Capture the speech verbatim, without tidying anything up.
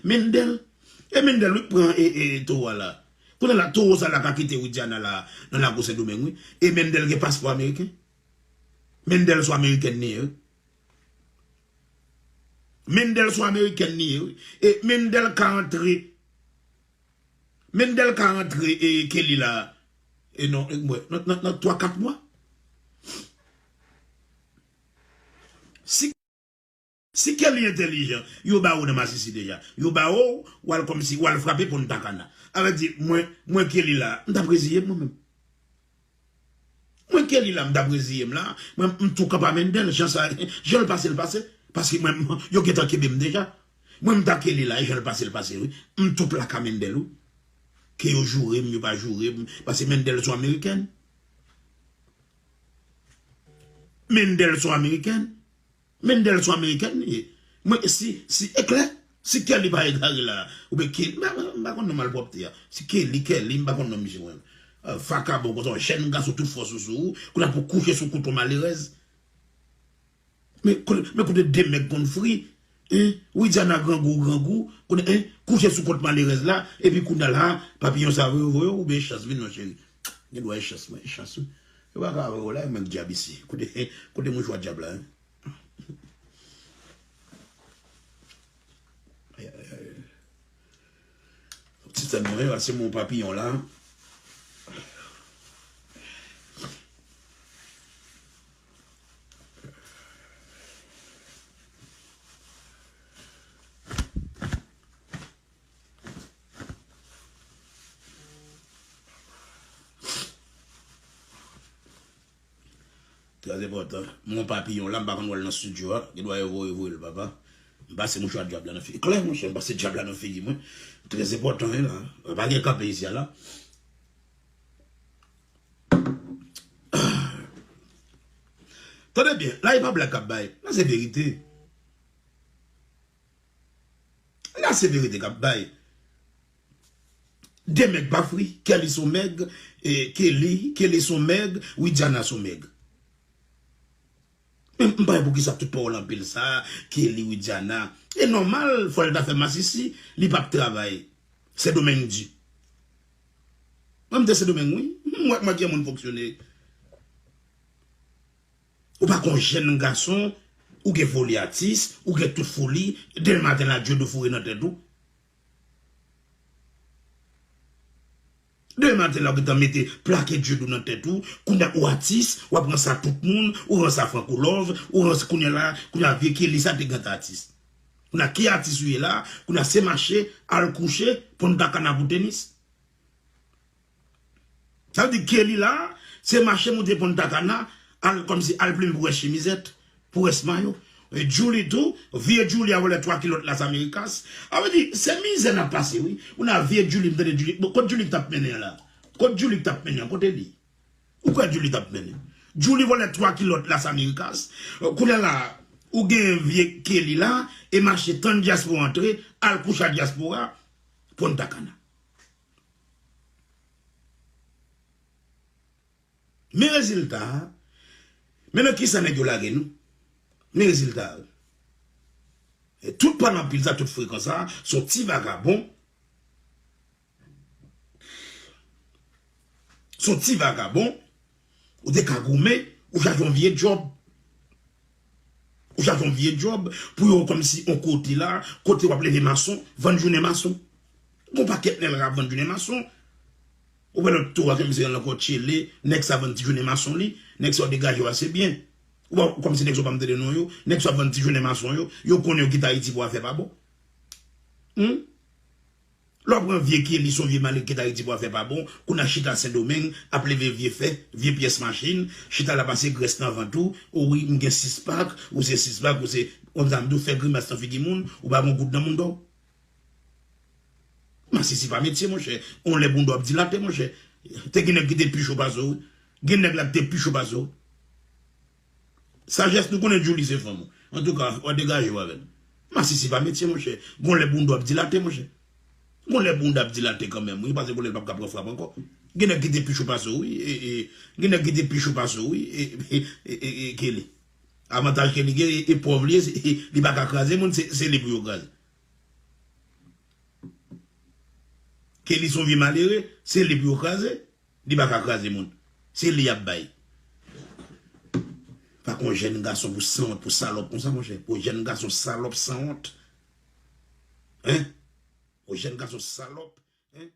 Mendel. E Mendel wi k pran e, e, e towo a la. Kounye a la, towo sa la ka kite Widiana la, nan lakou Sendomeng wi. E Mendel gen paspò ameriken. Mendel se yon amerikèn li ye wi. Mendel se yon amerikèn li ye wi. E Mendel ka antre. Mendel ka antre e Kelly la. E non, e mwen, nan, nan, nan twa, kat mwa. Si, si Kelly entèlijan, yo ba ou nan masisi deja. Yo ba ou, w al kòmsi, w al frape Punta Cana. Sa vle di, mwen, mwen Kelly la, m t ap reziye m mwen menm. Mwen Kelly la, m t ap reziye m la. Mwen, m tou kanpe a Mendel, jan sa, jan l pase, l pase. Paske mwen, yo gentan kenbe m deja. Mwen, m ta Kelly la, e jan l pase, l pase, wi. M tou plaka Mendel, wi. Ke yo joure m, yo pa joure m. Paske Mendel se yon amerikèn. Mendel se yon amerikèn. Mendel se yon amerikèn li ye. Mwen, si, si, e klè, si Kelly pa egare la, oubyen Kelly, m pa, m pa konn non malpwòpte a. Si Kelly, Kelly, m pa konn non misye mwen. Ah, vakabon konsa, yon jèn gason tout fòs ou sou ou, kounye a pou kouche sou kont yon malerèz. Men kote, men kote de nèg konn fri, hein? Widiana grangou, grangou, kounye, hein? Kouche sou kont malerèz la, epi kounye a la, papiyon sa voye, voye, oubyen chans vin non cheri. Gen dwa e chans, mwen, e chans, wi. Yo pa ka voye w la, e menm dyab isi. Kote, kote mouchwa dyab la, hein? Ay, ay, ay. Ti sè mwen, se mon papiyon la. Trè enpòtan. Mon papiyon la, m pa konn wè l nan estidyo a. Gen dwa yo voye, voye l, papa. M pase mouchwa dyab la nan figi. Klè, monchè, m pase dyab la nan figi mwen. Trè enpòtan, wi, la. Pa gen kanpe isi a, la. Tande byen, la, e pa blag k ap bay. La, se verite. La, se verite k ap bay. De mèg pa fri, Kelly se yon mèg, e, Kelly, Kelly se yon mèg, Widiana se yon mèg. Men m pa wè poukisa tout pawòl anpil sa, Kelly, Widiana. E nòmal, fò l ta fè masisi, li p ap travay. Sendomeng di. Mwen, m te Sendomeng, wi. M wè kòman ki moun fonksyone. Ou pa ka yon jèn gason, ou gen foli atis, ou gen tout foli, demen maten la, djodou foure nan tèt ou. Demen maten la, ou gentan mete plake djodou nan tèt ou, kounye a ou atis, w ap ranse a tout moun, ou ranse a Franco Love, ou ranse kounye a la, kounye a vye Kelly sa te gentan atis. Kounye a ki atis ou ye la, kounye a se mache, al kouche, Punta Cana pou tenis. Sa vle di Kelly la, se mache monte Punta Cana, al kòmsi al plenn pou wè chemizèt, pou wè mayo. E Julie tou, vye Julie a vòlè twa kilòt Las Americas. Sa vle di, se mizè n ap pase, wi. Ou nan vye Julie, m tande Julie. Bon, kot Julie k t ap mennen an la? Kot Julie k t ap mennen an? Kote li? Ou kwè Julie t ap mennen? Julie vòlè twa kilòt Las Americas. Kounye a la, ou gen vye Kelly la, e mache tann dyaspora antre, al kouche a dyaspora, Punta Cana. Men rezilta a. Men nan kisa nèg yo lage nou? Men rezilta a. E tout pale anpil sa, tout frekan sa, se yon ti vagabon. Se yon ti vagabon. Ou te ka goumen, ou chache yon vye djòb. Ou chache yon vye djòb pou yo kòmsi yon kote la, kote w ap leve mason, vann jounen mason. Gon pakèt nèg la k ap vann jounen mason. Ou wè lòt tou a, kòmsi l ankò tchele, nèg sa vann ti jounen mason li, nèg sa yo degaje yo ase byen. Ou wè kòmsi nèg sa yo pa m tande non yo, nèg sa yo ap vann ti jounen mason yo, yo konnen yo kite Ayiti pou afè pa bon. Hmm? Lè w pran vye Kelly, se yon vye malere ki kite Ayiti pou afè pa bon, kounye a chita Sendomeng, ap leve vye fè, vye pyès machin, chita la pase grès nan vant ou, o wi, m gen sis pak, ou se sis pak, ou se, kòmsa m di w fè grimas nan figi moun, ou pa gen goud nan mounda w. Masisi pa metye, monchè. On lè bounda w ap dilate, monchè. Te gen nèg ki te pi cho pase w, wi. Gen nèg la ki te pi cho pase w. Sajès nou konnen Djouly se fanm ou. Antouka, w a degaje w avè l. Masisi pa metye, monchè. Gon lè bounda w ap dilate, monchè. Gon lè bounda ap dilate kanmenm, wi, paske gon lè l p ap ka pran frap ankò. Gen nèg ki te pi cho pase w, wi. E, e, gen nèg ki te pi cho pase w, wi. E, e, e, e, e, Kelly. Avantaj Kelly gen, e, e pòv li ye, e, e, li pa ka kraze moun, se, se li pou yo kraze. Ke li se yon vye malere, se li pou yo kraze. Li pa ka kraze moun. Se li y ap bay. Pa kon jèn gason pou sanwont, pou salòp konsa, monchè. Pou jèn gason salòp sanwont. Hein? Pou jèn gason salòp. Hein?